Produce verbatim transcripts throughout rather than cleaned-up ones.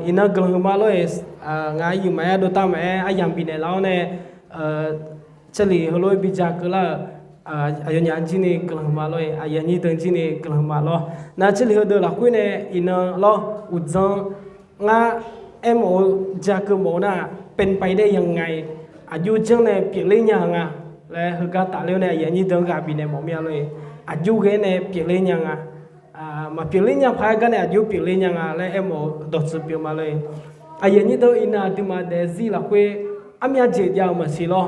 Iqnan guiqlanq huiqma lor-eq, ngaq-aer yuif maqaer dovtav maqaer aryamq bifnaeq laf-awr nae, Jarlif heulof-aer bi ja keuvlar-euq aqyawfnyaf jir ni guiqlanq huiqma lor-eq, aqyuif aqnyir deuq jir ni guiqlanq huiqma lor. Nar Jarlif heudeuq lafkhoer nae iqnan lor uqdzan ngar aermawf-eu ja keuv mawf-eu nar, เป็นไปได้ยังไง aqjox janr nae pyeufler nya nga laer heugar tafler-awr nae aqyuif aqnyir deuq-anr ghaq bifnaeq mawf mir-a lor-eq. Aqjox ghae-aer nae pyeufler nya nga. Maqpyeufler nya paq-aer gar nae aqjox pyeufler nya nga laer aermawf-eu dawqtsuif pyeuf ma lor-eq. Aqyuif aqnyir deuq iqnan aqduimaf daefzir lafkhoer armyav jeq jav-euq maqsiq lor.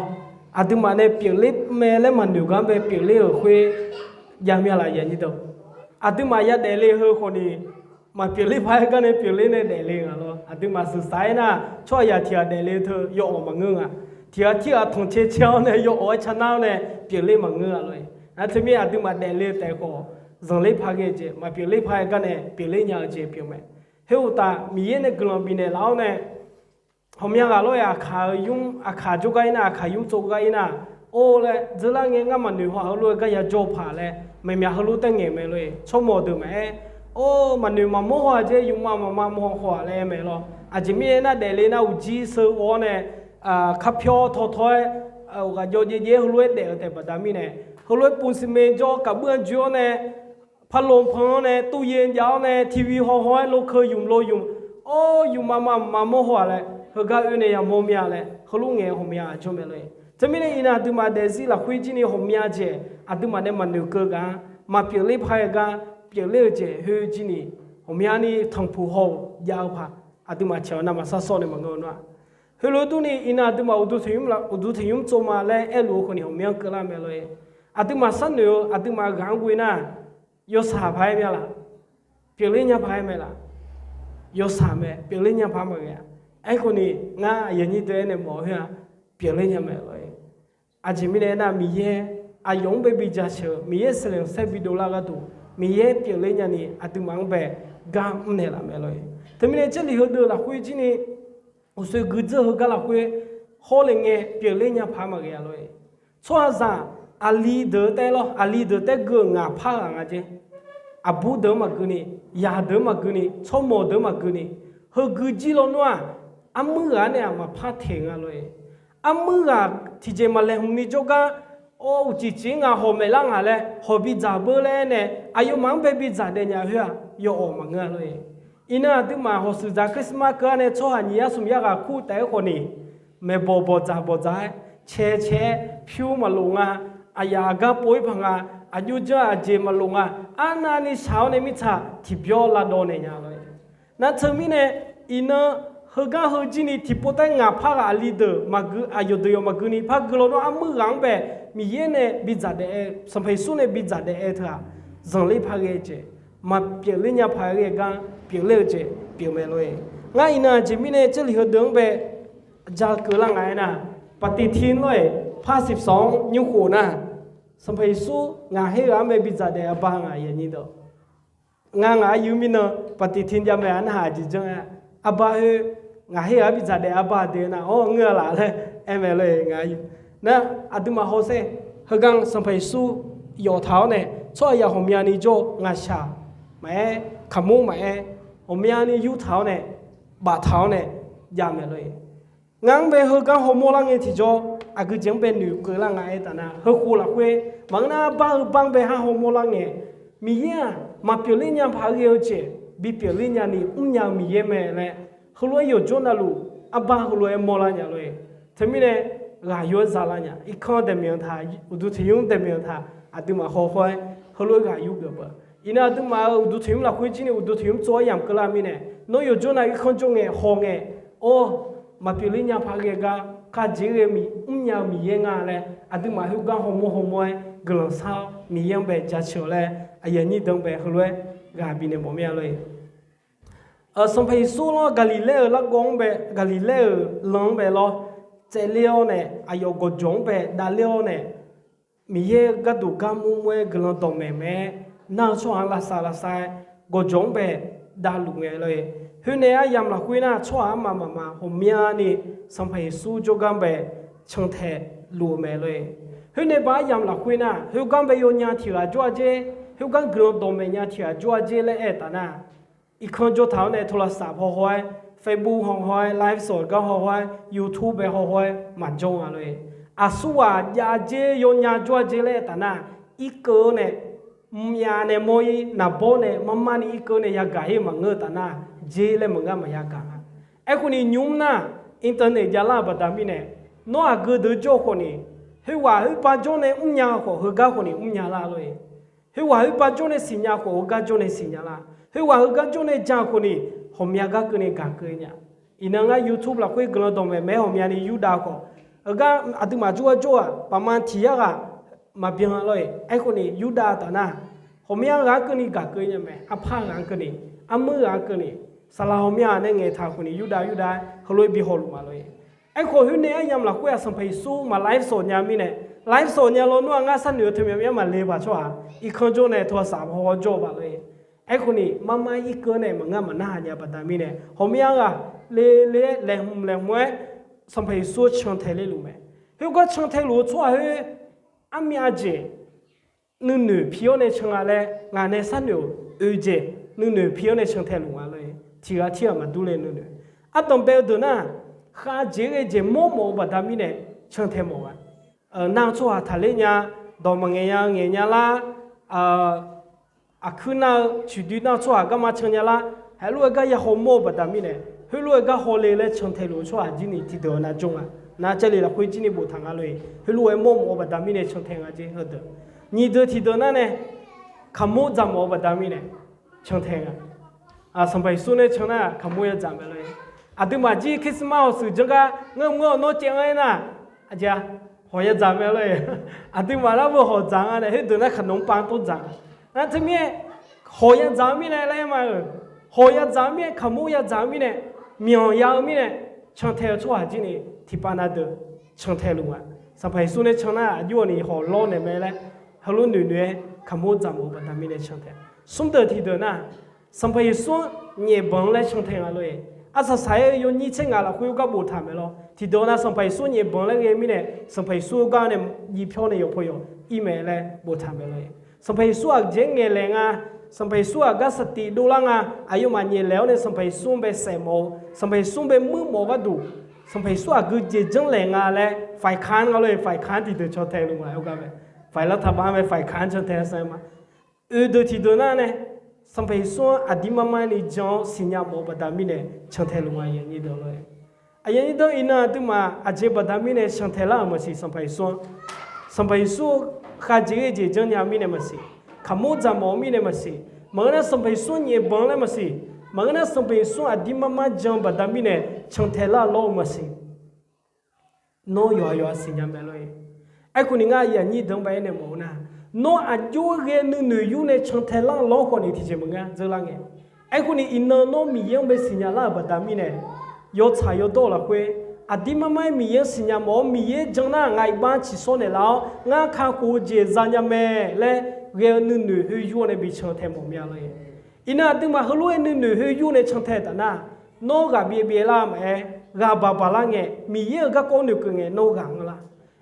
Aqduimaf nae pyeufler mae laer maqnoeq gar bae pyeufler-euq khoer jav mir-a laf aqyuif aqnyir deuq. Aqduimaf yadaef le heu khawf ni, maqpyeufler paq-aer gar nae pyeufler nae daefle nga lor. Aqduimaf sheuqshaq-aer nar, tsawrhaqzaq tiq ghaq daefle teu yawawq maqngeur nga. Tiq ghaq tirghaq tanqcae cae-awr nae yawawq-aer canar-awr nae pyeufler maqngeur-a lor-eq. Nar teumirnae aqduimaf daefle taef khawf, zanqler paq ghae-eu jeq, maqpyeufler paq-aer gar nae pyeufler nya-eu jeq pyeuf mae. Khoeruqtaf, Miqyaer nae guiqlanq bifnaeq laf-awr nae, ghawqmya ghaq lor-eq, aqkaq-eu nymr, aqkaq jawrgar ir nar, aqkaq nymr tsov gar ir nar, or laer dzeurlar ngae ngar maqnoeq haw-aq, heulof-aer gar ya jawr paq laer maeqmyaq heulof taer ngaeq mae lor-eq. Tsawrmawq deuq maqaer, or maqnoeq maqmawr haw-aq jeq, yufmav maqma mawr haw-aq laer aer mae lor. Aqjeq mirnae nar daefle nar uqjir sheu ghawr-awr nae, karpyawr tawtaw-aer, ghaq jawr jaev jaev-aer heulof-aer daef-eu taef baqda mirnae, heulof-aer ปูนซีเมนต์ jawr kaqbuir-anr joe-awr nae, พัดลม pan-awr nae, ตู้เย็น jav-awr nae, TV haw haw-aer lokeu yumq lo yumq, or yufmav maqma mawr haw-aq laer heugar oe nae yamawr mir-a laer heulof ngae ghawqmya ghaq jawr mae lor-eq. Teumirnae iqnan aqduimaf daefzir lafkhoer jir ni ghawqmya jeq aqduimaf nae maqnoeq keuv gaq-anr, maqpyeufler paq-aer gar pyeufler-eu jeq khoer jir ni, ghawqmyani tanqpuq haw-euq jav-eu paq aqduimaf caeq-awr navmaqsar sawr nae maqngeur-eu nar-aq. Heulof durni iqnan aqduimaf uqduq tanqnymr, uqduq tanqnymr tsov ma laer aerluf-eu khawf ni ghawqmyanr keuvlar mae lor-eq. Aqduimaf sharnoeq-eu aqduimaf ghaq-anr ghoe nar, yawshaq paq-aer mae laf, pyeufler nya paq-aer mae laf, yawshaq mae, pyeufler nya paq maqghae-a. Aerkhawf ni ngar aqyuif aqnyir deuq-aer nae mawf-eu khoer-aq, pyeufler nya mae lor-eq. Aqjeq mirnae aernar, Miqyaer aqyawf-anr bae bi jaceuq-eu, Miqyaer seuqleq saer bi dovlar gharduq, Miqyaer pyeufler nyani aqduimaf-anr bae gar mrnaeq laf mae lor-eq. Teumirnae Jarlif heudeuq lafkhoer jir ni, uqsoe guidzeur heugar lafkhoer hawle ngae pyeufler nya paq-aer maqghae-a lor-eq. Tsawrhaqzaq aqli deuq taef lor, aqli deuq taef gui-euq ngaq par ghaq nga jeq. Aqbur deuq-anr maqgui ni, yaq deuq-anr maqgui ni, tsawrmawq deuq-anr maqgui ni, heugui jir lawnmr-aq, armuir ghaq-anr nae-aq maqpar teq nga lor-eq. Armuir ghaq tiqjeq maqlaeqhmq ni jawrgar, or uqcif cif-ir ngaq hawq maeqlar ngaq laer hawq bi dzaq beur laer nae aqyawfmaf-anr bae bi dzaq daef nya khoer-aq, yawawq maqngeur-a lor-eq. Iqnan aqduimaf hawq shuif dzaq Christmas keuv-ar nae tsawrhaq nyiq yar smq yar ghaq kur taef-aer khawf ni, maeqbawq bawqdzaq bawqdzaq-aer cae cae-aer pyur maqlof nga, aqyaf aqgar pov-ir paq nga, aqjox janr aqjeq maqlof nga, arnavni shaq-awr nae mirtsaq tiqbyawr lavdawv naeq nya lor-eq. Nar teumirnae, iqnan heugar heujir ni tiqpov taef ngaq par ghaq aqli deuq maqgui, aqyawf deuq yawf maqgui ni par gui lawnmr armuir ghaq-anr bae Miqyaer nae bi dzaq daef-aer, Sanqpaq Yeqsur nae bi dzaq daef-aer teu-aq, zanqler paq ghae jeq, maqpyeufler nya paq ghae gar pyeufler-eu jeq pyeuf mae lor-eq. Ngar iqnan aqjeq mirnae Jarlif heudeuq-anr bae ja keuv lar nga aernar, ปฏิทิน lor-eq, par siqsawq-anr nymr khof nar, Sanqpaq Yeqsur ngaq her ghaq-anr bae bi dzaq daef arbar nga aqyuif aqnyir deuq. Ngar ngaq-aer yuir mirnan ปฏิทิน jav mae-a, narhaq aqjeq janr-aer, arbar khoer ngaq her ghaq-anr bi dzaq daef arbar deuq nar-awr ngeur-a laf laer aer mae lor-eq. Ngaq-aer yuir nar, aqduimaf hawsher, heugar Sanqpaq Yeqsur yawf taq-awr nae tsawrhaqzaq ghawqmyani jawr-eu ngaqshaq maqaer, kaqmur maqaer, ghawqmyani yurtaq-awr nae baftaq-awr nae jav mae lor-eq. Ngar-anr bae heugar hawmawr lar ngae tiqjawr, aqgeujeq-anr bae noeqkeuv lar nga aertaq nar, heukhof lafkhoer maqngeur nar, arbar-eu bar-anr bae har hawmawr lar ngae, Miqyaer-aq maqpyeufler nya paq ghae-eu jeq bipyeufler nyani mrnya-eu Miqyaer mae laer, heulof-aer yawqjawr navluf arbar heulof-aer mawrlar nya lor-eq. Teumirnae ghaq yur-aer zalar nya, irkanr daeqmyanq taq, uqduq tiqnymr daeqmyanq taq, aqduimaf hawkhaw-aer heulof-aer ghaq yur geuf beu. Iqnan aqduimaf-euq uqduq tiqnymr lafkhoer jir ni uqduq tiqnymr tsov-aer yamq keuvlar mirnae, nawr yawqjawr nav irkanr jawr ngae haw ngae, or, maqpyeufler nya paq ghae gar khavjeq ghae mrnya-eu Miqyaer nga laer aqduimaf khoergar hawmawr hawmawr-aer guiqlanq shar-awr Miqyaer-anr bae jaceuq-awq laer aqyuif aqnyir deuq-anr bae heulof-aer ghaq bifnaeq mawf mir-a lor-eq. Sanqpaq Yeqsur lawr, Gaqliqlaer-euq largawv-anr bae, Gaqliqlaer-euq lan-anr bae lawr, tsaevler-awr nae, aqyawf gawqjawq-anr bae davler-awr nae, Miqyaer gharduq gar murmur-aer guiqlanq dawqmaeq mae-aer, nar-eu tsawrhaq-anr lavsav lavsav-aer gawqjawq-anr bae davluf ngae lor-eq. Khoer nae aryamq lafkhoer nar, tsawrhaq armaf mafma ghawqmyani Sanqpaq Yeqsur jawrgar bae cantae luf-eu mae lor-eq. Khoer nae ba aryamq lafkhoer nar, khoergar bae yawnya tiq ghaq jawr-a jer, khoergar guiqlanq dawqmaeq nya tiq ghaq jawr-a jer laer aer-eu taf nar, irkanr jawr taq-awr nae โทรศัพท์ haw haw-aer Facebook hawhaw-aer, live sawq gar hawhaw-aer, YouTube bae hawhaw-aer maqjawr nga lor-e. Aqsurghaq jav jer yawnya jawr-a jer laer taf nar, irkeuv-awr nae myav nae mawr-ir naqbawr nae marmar ni irkeuv nae yagaq-ir maqngeur-eu taf nar, jer laer maqngeur maqya gaq nga. Aerkhawf ni nymr nar, internet javlar-euq baqda mirnae, nawr aqgeu deuq jawr khawf ni, khoerghaq khoerbar jawr nae mrnya khawf heugar khawf ni mrnya lar lor-e. Khoerghaq khoerbar jawr nae siqnya khawf heugar jawr nae siqnya lar. Khoerghaq heugar jawr nae ja khawf ni, ghawqmya gar keuvni gaq keuv nya. Iqnan ngar YouTube lafkhoer guiqlanq dawqmaeq mae-aer ghawqmyani Yurdav khawf, heugar aqduimaf jawrgar jawr-aq, baqma tiq yar ghaq maqbyan lor-e. Aerkhawf ni Yurdav taf nar, ghawqmya ghaq-anr keuvni gaq keuv nya mae. Arpar ghaq-anr keuvni, armur ghaq-anr keuvni, saqlaq ghawqmya nae ngaeqtaq khawf ni Yurdav Yurdav heulof-aer bi hawluf ma lor-e. Aerkhawf khoer nae aryamq lafkhoer-aq Sanqpaq Yeqsur maq live sawq nya mirnae, live sawq nya lawnmr-aq ngar sharnoeq-eu teumyanr maqle baq tsawrhaq irkanr jawr nae tawsaf haw jawr-eu baq lor-e. Aerkhawf ni marmar irkeuv nae maqngar maqnarhaq nya baqda mirnae, ghawqmya ghaq le le-aer laeqhmq laeqhmq-aer Sanqpaq Yeqsur-anr cantae lerluf mae. Khoergar cantae luf-eu tsawrhaq khoer armyav jeq nuinoeq pi-awr nae can nga laer ngaq nae sharnoeq-euq oeq jeq nuinoeq pi-awr nae cantae luf nga lor-e. Tiq ghaq tirghaq maqdur le nuinoeq. Ardanq bae-eu deuq nar, khavjeq ghae jeq mawrmawf-eu baqda mirnae cantae mawf nga. Nar-eu tsawrhaq taqler nya, dawq maqngaeq nya ngaeq nya lar, aqkuir nar-eu ciqdui nar-eu tsawrhaq garma can nya lar, heulof-aer gar ya hawmawr-eu baqda mirnae, heulof-aer gar hawle laer cantae luf-eu tsawrhaq jir ni tiqdeuq-a nar jawr nga. Nar Jarlif lafkhoer jir ni boftaq nga lor-e. Heulof-aer mawrmawf-eu baqda mirnae cantae nga jer heudeuq. Nyiq deuq tiqdeuq nar nae, kaqmur dzaqmawf-eu baqda mirnae cantae nga. Sanqpaq Yeqsur nae can nar kaqmur yadzaq mae lor-e. Aqduimaf jir Christmas hawshuif janr gar ngeurmq ngeur-awr nawr caev-anr aer nar, aqjeq-a, hawq yadzaq mae lor-e. Aqduimaf nar beu hawq dzaq nga nae khoerdeuq nar kaqnmr pav-anr tov dzaq nga. Nar teumirnae hawq yadzaq-eu mirnae laer aer ma-euq, hawq yadzaq-eu mirnae, kaqmur yadzaq-eu mirnae, myanq ya-eu mirnae, cantae-eu tsawrhaq jir ni tiqpav na deuq cantae luf nga. Sanqpaq Yeqsur nae can nar aqjox-a ni hawq lawr naeq mae laer heulof noeq noeq-aer kaqmur dzaqmawf-eu baqda mirnae cantae. Smr deuq tiqdeuq nar, Sanqpaq Yeqsur-anr nyaef banq-anr laer cantae nga lor-e. Arsaq saq-aer yawnyir tser ngaq lafkhoer gar boftaq mae lor. Tiqdeuq nar Sanqpaq Yeqsur nyaef banq laer ghae mirnae, Sanqpaq Yeqsur gar nae yipyawr nae yawqpaw yawq ir mae laer boftaq mae lor-e. Sanqpaq Yeqsur aqjeq-anr ngaeqlaeq nga, Sanqpaq Yeqsur aqgar saqtiq dovlar nga, aqyawfmaf nyaeflaeq-awr nae Sanqpaq Yeqsur-anr bae saefmawf-eu, Sanqpaq Yeqsur-anr bae muirmawf-eu gharduq, Sanqpaq Yeqsur aqgeu jeq janrlaeq nga laer ฝ่ายค้าน nga lor-e, ฝ่ายค้าน tiqdeuq cantae luf nga-aer gar mae. ฝ่ายรัฐบาล mae, ฝ่ายค้าน cantae-a saer ma. Oeq deuq tiqdeuq nar nae, Sanqpaq Yeqsur-anr aqdir mar mar ni jan-awr siqnya mawf-eu baqda mirnae cantae luf nga, aqyuif aqnyir deuq lor-e. Aqyuif aqnyir deuq, iqnan aqduimaf aqjeq baqda mirnae cantae lar-euq maqsiq Sanqpaq Yeqsur-anr. Sanqpaq Yeqsur khavjeq ghae jeq janrnya-eu mirnae maqsiq, kaqmur dzaqmawf-eu mirnae maqsiq, maqngeur nar Sanqpaq Yeqsur nyaef banq laer maqsiq, maqngeur nar Sanqpaq Yeqsur aqdir mar mar jan-eu baqda mirnae cantae lar lawr-eu maqsiq. Nawr yawqha yawqha siqnya mae lor-e. Aerkhawf ni ngar aqyuif aqnyir deuq-anr bae aernaeq mawf-eu nar, nawr aqjox-aer ghae nuinoeq yur nae cantae lar lawr khawf ni tiqjeq maqngeur dzeur lar ngae. Aerkhawf ni iqnan nawr Miqyaer-anr bae siqnya lar-euq baqda mirnae, yawtsaq yawdawr-eu lafkhoer, aqdir mar mar-aer Miqyaer-anr siqnya mawf-awr Miqyaer jan nar ngaq iqbax tsiqshawr naeqlaf-awr ngar kakhof-eu jeq zanya mae laer ghae-eu nuinoeq khoer yur-awr nae bi cantae mawf mya lor-e. Iqnan aqduimaf heulof-aer nuinoeq khoer yur nae cantae taf nar, nawr ghaq byaev byaev lar maqaer, ghaq baq baq lar ngae, Miqyaer-euq garkawv noeqkeuv ngae nawr ghaq anr lar.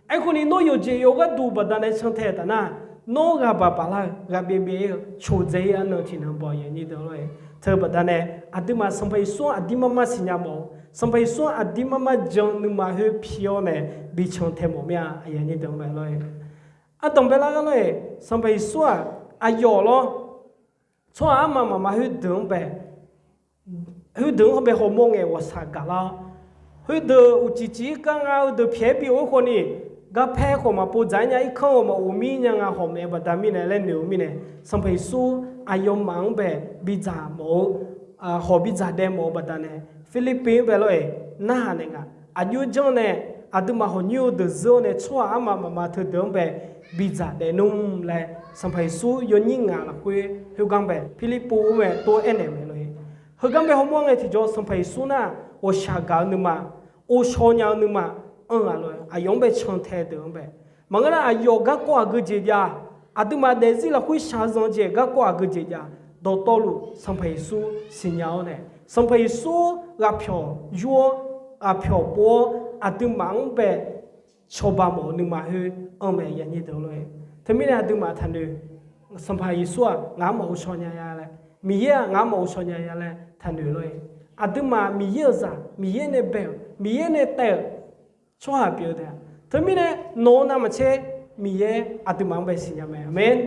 Aerkhawf ni nawr yawqjeq yawq gharduq baqdanae cantae taf nar, nawr ghaq baq baq lar-eu, ghaq byaev byaev-eu coqdzae-ir arnan tiqnan baw-eu aqyuif aqnyir deuq lor-e. Teu baqdanae aqduimaf Sanqpaq Yeqsur-anr aqdir mar mar siqnya mawf-eu, Sanqpaq Yeqsur-anr aqdir mar mar jan nuima khoer pi-awr nae bi cantae mawf mir-a, aqyuif aqnyir deuq-anr bae lor-e. Ardanq bae lar gar lor-e, Sanqpaq Yeqsur-aq aqyawf lawr, tsawrhaq armaf mafma khoerdeuq-anr bae, khoerdeuq-anr bae hawmawr ngae ghawqshaq gaqlar-awr, khoerdeuq uqcif cif-ir gar nga, heudeuq pyaeq-aer bi of-aer khawf ni, garpaer khawf maqpov dzaq-aer nya, irkanr khawf maqof mir nya nga hawq maeq-eu baqda mirnae laer noeq-eu mirnae, Sanqpaq Yeqsur aqyawfmaf-anr bae bidzaq mawf-eu, hawq bidzaq daef mawf-eu baqdanae, Pirlirpiv-anr bae lor-e, narhaq naeq nga. Aqjox janr nae aqduimaf hawq nyoer-eu deuq zeur-awr nae tsawrhaq armaf mafma teudeuq-anr bae bidzaq daef nmr laer Sanqpaq Yeqsur yawnyir ngaq lafkhoer khoergar bae Pirlirpiv-anr bae tov-aer aernaeq mae lor-e. Heugar bae hawmawr ngae tiqjawr Sanqpaq Yeqsur nar ghawqshaq gaq-eu nuima, ovshaw nya-eu nuima anr nga lor-e. Aqyawf-anr bae cantae deuq-anr bae, maqngeur nar aqyawf garkawv aqgeu jeq jav, aqduimaf daefzir lafkhoer shaqzanq jeq garkawv aqgeu jeq jav, dawqtawvluf Sanqpaq Yeqsur siqnya-awr nae, Sanqpaq Yeqsur ghaqpyawq yur-awr, ghaqpyawq pov-awr, aqduimaf-anr bae cawba mawf-eu nuima khoer anr mae, aqyuif aqnyir deuq lor-e. Teumirnae aqduimaf taqnoeq, Sanqpaq Yeqsur-aq ngaq-anr maqghovshaw nya-a laer, Miqyaer-aq ngaq-anr maqghovshaw nya-a laer taqnoeq lor-e. Aqduimaf Miqyaer-euq zaq, Miqyaer nae bae-euq, Miqyaer nae taef-euq tsawrhaq pyeuf-eu taef-a. Teumirnae nawq-eu navmaqtser Miqyaer aqduimaf-anr bae siqnya mae. Aqmeq.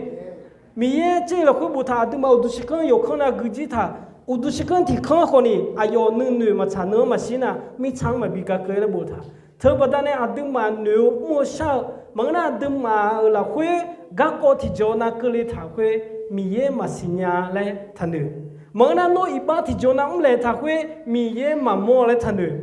Miqyaer tser lafkhoer boftaq, aqduimaf uqduq shirkanr yawqkanr nav guijir taq, uqduq shirkanr tiqkanr khawf ni aqyawf nuinoeq maqtsaq, nui-anr maqshir nar, mirtsaq-anr maqbi gakeuv laer boftaq. Teubaqda nae aqduimaf noeq-eu mr-eu shar-eu maqngeur nar, aqduimaf-euq lafkhoer garkawv tiqjawr nav keuvle taq khoer Miqyaer maqsiqnya laer taqnoeq. Maqngeur nar, nawr iqbax tiqjawr nav mrlaeq taq khoer Miqyaer maqmawr laer taqnoeq.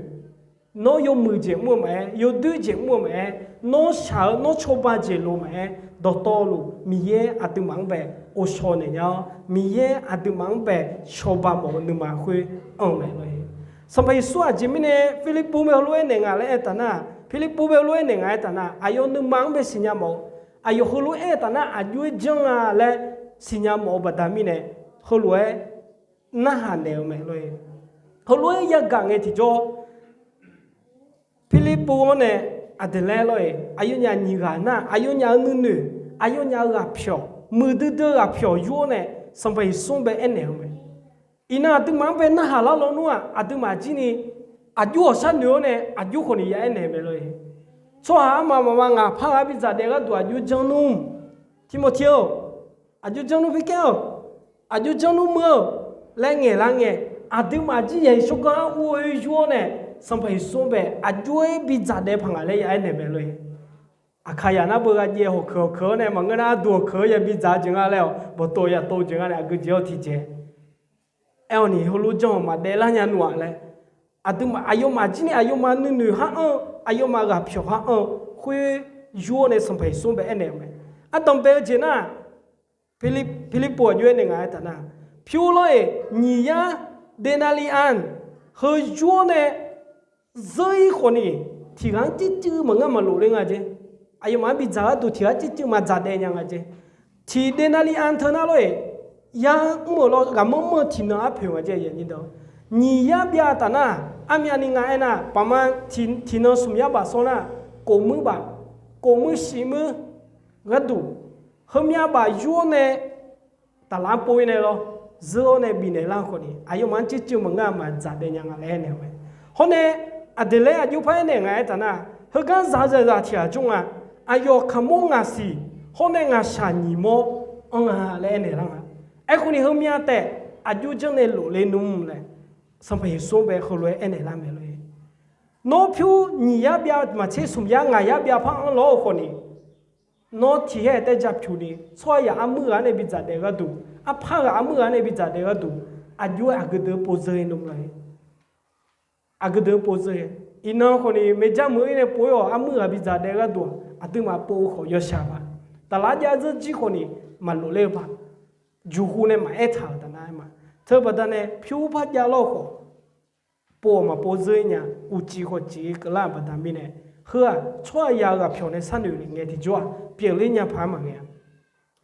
Nawr yawmuiq jeq mr-eu maqaer, yawdoer jeq mr-eu maqaer, nawr shaq-eu nawr cawba jeq lof maqaer, dawqtawvluf Miqyaer aqduimaf-anr bae ghovshaw naeq nya-awr, Miqyaer aqduimaf-anr bae cawba mawf-eu nuima khoer anr-eu mae lor-e. Sanqpaq Yeqsur aqjeq mirnae Pirlirpuv bae heulof-aer naeq nga laer aer taf nar, Pirlirpuv bae heulof-aer naeq nga aer taf nar, aqyawf nuima-anr bae siqnya mawf-eu, aqyawf heulof-aer aer taf nar aqjox-aer janr-a laer siqnya mawf-eu baqda mirnae, heulof-aer narhaq naeq-eu mae lor-e. Heulof-aer yagaq ngae tiqjawr, Pirlirpuv-anr nae aqdui laer lor-e, aqyawfnyaf nyiq ghaq nar, aqyawfnyaf-euq nuinoeq, aqyawfnyaf-euq ghaqpyawq, muiqdui dui-eu ghaqpyawq yur-awr nae Sanqpaq Yeqsur-anr bae aernaeq-eu mae. Iqnan aqduimaf-anr bae narhaq lar lawnmr-aq, aqduimaf jir ni aqjox ghawqshar noeq-awr nae aqjox khawf ni ya aernaeq mae lor-e. Tsawrhaq armaf mafma ngaq par ghaq bidzaq daef gharduq aqjox janr nmr. Tirmawrtir-or, aqjox janr nmr Pirkaer-or, aqjox janr nmr meuq-or laer ngaeq lar ngae, aqduimaf jir yaq-iq tsawrganr-anr ur-eu yur-awr nae Sanqpaq Yeqsur-anr bae aqjox-aer bidzaq daef paq ngaq laer ya aernaeq mae lor-e. Aqkaqyaq nar beu gha jaev hawq keuq hawq keuq-awr nae maqngeur nar arduq hawq keuq-awr ya bidzaq-eu jeq nga laer-awq, bawqtov yaqtov jeq nga nae aqgeu jeq-awr tiqjeq aer-awq ni heulof janr-awq maqdaef lar nya nmr-aq laer. Aqduimaf aqyawfmaf jir ni aqyawfmaf nuinoeq har anr-eu, aqyawfmaf ghaqpyawq har anr-eu khoer yur-awr nae Sanqpaq Yeqsur-anr bae aernaeq-eu mae. Ardanq bae-eu jeq nar, Pirlirpuv aqjox-aer naeq nga aer taf nar, pyur lor-eq, nyiq yar denarian heu yur-awr nae zeur-ir khawf ni, tiq ghaq-anr circuiv maqngeur maqlof ler nga jeq. Aqyawfmaf-anr bidzaq gharduq tiq ghaq circuiv maqdzaq daef nya nga jeq. Tiq denarian teu nar lor-eq, yar mr-euq lawr ghaqmanr manr-eu tiqnan arpoeq nga jeq. Nyiq yar byav taf nar, armyavni nga aernar, paqma tiqnan smq yar baf sawr nar, kof muir baf, kof muir shif muir gharduq, heumyav baf yur-awr nae taflar pov-ir nae lawr, zeur-awr nae bifnaeq lar khawf ni, aqyawfmaf-anr circuiv maqngeur-a maqdzaq daef nya nga laer aernaeq-eu mae. Hawr nae aqdui laer aqjox par aernaeq nga aer taf nar, heugar zaq-eu zaqzaq tiq ghaq jawr nga. Aqyawf kaqmawr ngaqsiq, hawr nae ngaqshaq nyiq mawr anr nga laer aernaeq lar nga. Aerkhawf ni heumyav taef aqjox janr nae lofle nmr laer, Sanqpaq Yeqsur-anr bae heulof-aer aernaeq lar mae lor-e. Nawr pyur nyiq yar byav maqtser smq yar ngaq yar byav par anr lawr-eu khawf ni, nawr tiq haer taer ja pyuq ni tsawrhaq yaq armur ghaq nae bidzaq daef gharduq, arpar ghaq armur ghaq nae bidzaq daef gharduq, aqjox-aer aqgeu deuq-anr pov zeur-ir nmr lor-e. Aqgeu deuq-anr pov zeur-ir. Iqnan khawf ni maeqjar meuq-ir nae pov-ir-awq, armur ghaq bidzaq daef gharduq-aq, aqduimaf pov-eu khawf yawshaq paq. Taflar jav zeur jir khawf ni maqlof ler-eu paq. Juqhu nae maqaer taq-euq taf nar aer ma. Teubaqda nae pyur par jav lawr-eu khawf, pov-awq maqpov zeur-ir nya, uqcif khawf cif-ir keuvlar-euq baqda mirnae, heu-aq tsawrhaq yaq-eu ghaqpyawq nae sharnoeq lef ngae tiqjawr-aq pyeufler nya paq-aer maqngae-a.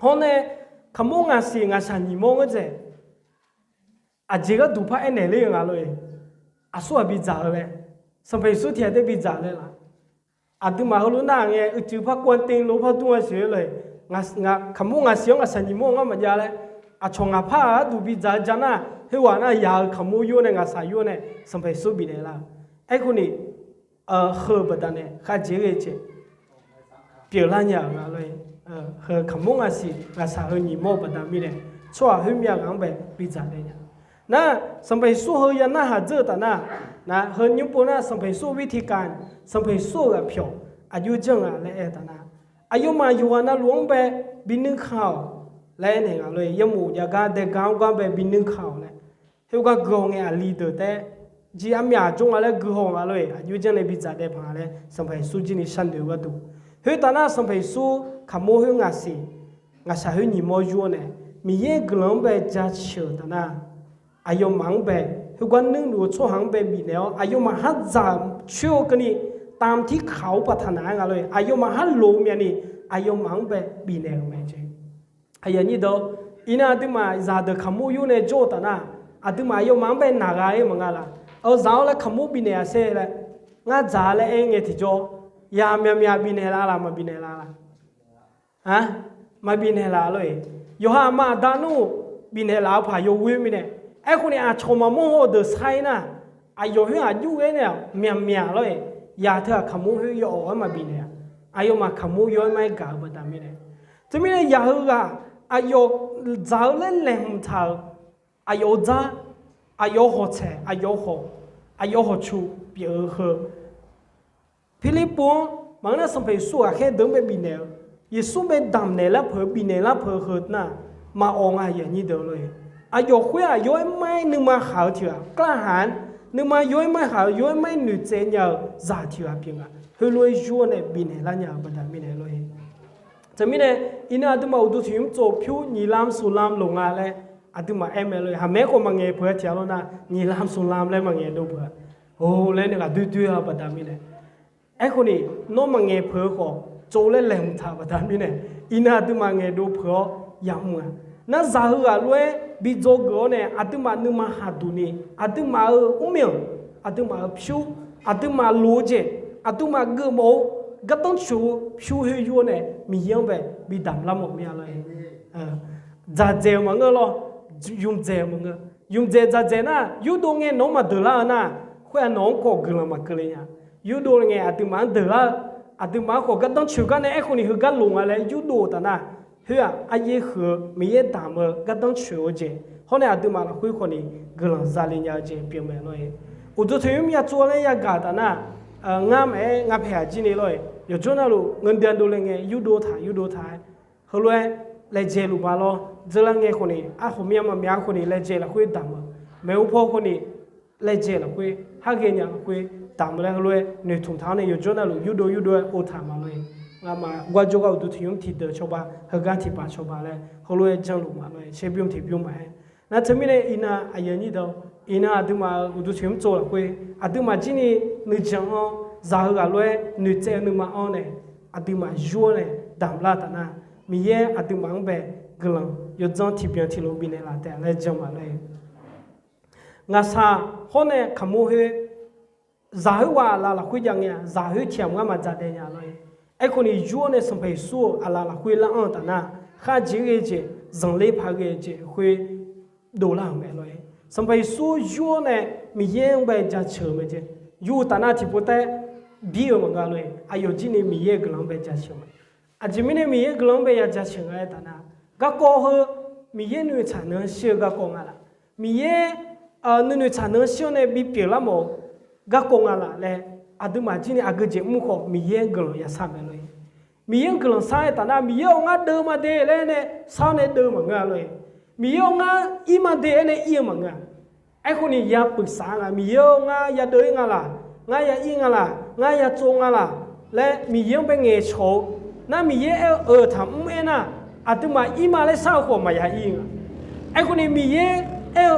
Hawr nae kaqmawr ngaqsiq ngaqshaq nyiq mawr ngeur dzaeq, aqjeq gharduq par aernaeq ler-eu nga lor-e. Aqsur ghaq bidzaq-eu laer, Sanqpaq Yeqsur tiq ghaq taer bidzaq laer laf. Aqduimaf heulof nar ngae uicuiv par kov-anr te lof par dur-a siq-aer lor-e. Kaqmawr ngaqsiq-anr ngaqshaq nyiq mawr ngar maqjav laer, aqcawq ngaqpar-aq gharduq bidzaq-eu ja nar, khoerghaq nar yaq-euq kaqmawr yur nae ngaqshaq yur nae Sanqpaq Yeqsur bifnaeq lar. Aerkhawf ni heu-eu baqda nae kharjeq ghae jeq pyeuflar nya-euq nga lor-e. Heu kaqmawr ngaqsiq ngaqshaq heu nyiq mawr-eu baqda mirnae, tsawrhaq khoermyav ghaq-anr bae bidzaq daef nya. Nar, Sanqpaq Yeqsur heu ya narhaq dzeur-eu taf nar, nar heu nymr pov nar Sanqpaq Yeqsur-eu วิธีการ, Sanqpaq Yeqsur-euq ghaqpyawq aqjox janr nga laer aer-eu taf nar, aqyawfmaf yawqghaq navluf-anr bae bi nuikaq-awq laer aernaeq nga lor-e. Yawmuiq jav gar dae gar-anr gar bae bi nuikaq-awq laer. Khoergar guihaw ngae aqli deuq taer, jir armyaq jawr nga laer guihaw nga lor-e. Aqjox janr nae bidzaq daef paq nga laer Sanqpaq Yeqsur jir ni sharnoeq-eu gharduq. Khoertaf nar Sanqpaq Yeqsur kaqmawr khoer ngaqsiq ngaqshaq khoer nyiq mawr yur-awr nae, Miqyaer guiqlanq-anr bae jaceuq-euq taf nar, aqyawfmaf-anr bae khoergar nuirluf-eu tsawrhaq-anr bae bifnaeq-awr, aqyawfmaf har dzaq coer-eu keuvni, tamq tirkaq-awr paftaq naq-aer nga lor-e. Aqyawfmaf har loq-eu myavni, aqyawfmaf-anr bae bifnaeq-euq mae jeq. Iqnan aqduimaf zaqdeuq kaqmur yur nae jawr-eu taf nar, aqduimaf aqyawfmaf-anr bae naq gha-ir maqnga laf. Aqzaq-awr laer kaqmur bifnaeq-a sher laer, ngar dzaq laer aer ngae tiqjawr, yamyaq myaq bifnaeq laf laq, maqbifnaeq laf laq? Maqbifnaeq laf lor-eq. Yawqha aqma aqda nmr bifnaeq laf-eu paq yawghoer mirnae, Aerkhawf ni aqcawq maqmawr haw-eu deuq sar-ir nar, aqyawf khoer aqjox ghae nae-aq myaqmyaq lawr-iq, yaq teu-aq kaqmur khoer yaw-awq-aer maqbif naeq-a. Aqyawfmaf kaqmur yaw-aer mar-aer gaq-eu baqda mirnae. Teumirnae yaq heughaq aqyawf dzaq-eu laer laeqhmq taq-euq, aqyawf-eu dzar, aqyawf-eu hawq tsaeq, aqyawf-eu hawq, aqyawf-eu hawq cuq pyeuf-eu heu Pirlirpuv-anr maqngeur nar Sanqpaq Yeqsur ghaqkhaer deuq-anr bae bifnaeq-eu, Yeqsur bae damqnaeq lar peuq-eu bifnaeq lar peuq-eu heu nar, maqawq nga aqyuif aqnyir deuq lor-e. Aqyawf khoer-aq yaw-aer mar-aer nuima khaq-eu tiq ghaq, kar haq-aer nuima yaw-aer mar-aer khaq-eu, yaw-aer mar-aer noeqtsaev nya-eu zaq tiq ghaq pyeuf nga. Heulof-aer yur-awr nae bifnaeq lar nya-eu baqda mirnae lor-e. Teumirnae iqnan aqduimaf uqduq tiq nymr tsov pyur nyiq lam smq lam loq nga laer aqduimaf aer mae lor-e. Haqmae-aer khawf maqngaeq peuq-a tiq ghaq lawr nar, nyiq lam smq lam laer maqngaeq dov peuq-a. Or laer nae ghaqdoer doer-a baqda mirnae. Aerkhawf ni, nawr maqngaeq peuq-eu khawf tsov laer laeqhmq taq baqda mirnae, iqnan aqduimaf ngaeqdov peuq-awr yamr-a. Nar zaq heughaq lof-aer bi dzawgeuf-awr nae aqduimaf nuima khaqduq ni, aqduimaf-euq mrmyanq, aqduimaf-euq pyur, aqduimaf loq-eu jeq, aqduimaf geufmawf-eu gardanr coeq-eu pyur khoer yur-awr nae Miqyaer-anr bae bi damq lar mawf mir-a lor-e. Dzaqdzaeq-euq maqngeur lawr, ymqdzaeq-euq maqngeur. Ymqdzaeq dzaqdzaeq nar, yurdov ngae nawq-anr maqdeuq lar-eu nar, khoer-aq nawq-anr khawf guiqlanq maqkeuv le nya. Yurdov ngae aqduimaf-anr deuq lar-eu, aqduimaf-anr khawf gardanr coeq gar nae aerkhawf ni heugar loq nga laer yurdov-eu taf nar, khoer-aq aryaer huiq-eu Miqyaer damq-eu gardanr coeq-eu jeq hawr nae aqduimaf lafkhoer khawf ni guiqlanq zale nya-eu jeq pyeuf mae lor-e. Uqduq toeqnymr ya tsov laer yagaq taf nar, ngar maqaer nga paeq aqjir ni lor-e, yawqjawr navluf ngeur deuv dovle ngae yurdov taq yurdov taq-aer heulof-aer laejae luf ma lawr. Dzeurlar ngae khawf ni, arkhawf myav maqmyav khawf ni laejae lafkhoer damq-eu, maeqhu paw khawf ni laejae lafkhoer, har ghaenya lafkhoer damq-eu laer heulof-aer noeqtmq taq-awr nae yawqjawr navluf yurdov yurdov-aer ov taq ma lor-e. Ngamaf gar jawrgar uqduq tiqnymr tiqdeuq cawba, heugar tiqpaf cawba laer heulof-aer janluf ma lor-e. Shaer bymr tiqbymr maqaer. Nar teumirnae iqnan aqyuif aqnyir deuq, iqnan aqduimaf-euq uqduq tiqnymr tsov lafkhoer aqduimaf jir ni nuijan-anr zaq heughaq lof-aer noeqtsaev-eu nuima-anr nae aqduimaf yur-awr nae damq lar taf nar, Miqyaer aqduimaf-anr bae guiqlanq yawdzanr tiqbyan tiqlof bifnaeq laf taef laer jan ma lor-e. Ngaqshaq hawr nae kaqmur khoer, zaq khoerghaq aqlaf lafkhoer jav ngae-aq, zaq khoer tiq ghaq maqngar maqdzaq daef nya lor-e. Aerkhawf ni yur-awr nae Sanqpaq Yeqsur-euq aqlaf lafkhoer lar anr-eu taf nar, kharjeq ghae-eu jeq, zanqler paq ghae-eu jeq khoer dovlar-euq mae lor-e. Sanqpaq Yeqsur yur-awr nae Miqyaer-anr bae jaceuq-eu mae jeq, yur-eu taf nar tiqpov taef-aer bir-eu maqngeur lor-e. Aqyawf jir ni Miqyaer-euq guiqlanq-anr bae jaceuq-eu mae. Aqjeq mirnae Miqyaer-euq guiqlanq-anr bae ya jaceuq nga-aer taf nar, garkawv heu Miqyaer nuinoeq tsaq nuianr shir-eu garkawv nga laf, Miqyaer nuinoeq tsaq nuianr shir-awr nae bipyeuf lar mawf-eu garkawv nga laf laer aqduimaf jir ni aqgeujeq mr khawf Miqyaer-anr guiqlanq ya shar mae lor-e. Miqyaer-anr guiqlanq shar-aer taf nar, Miqyaer-awq ngar deuv ma de laer nae shar-awr nae deuv maqngeur-a lor-e. Miqyaer-awq ngar ir ma de aer nae ir-eu maqngeur-a. Aerkhawf ni ya peuq saf nga, Miqyaer-awq ngar ya deuv-ir nga laq, ngar ya ir nga laq, ngar ya tsov nga laq laer Miqyaer-anr bae ngaeqcawq-eu nar, Miqyaer aer-eu euq taqmr aernar, aqduimaf ir ma laer shar-eu khawf maqya ir nga. Aerkhawf ni Miqyaer aer-eu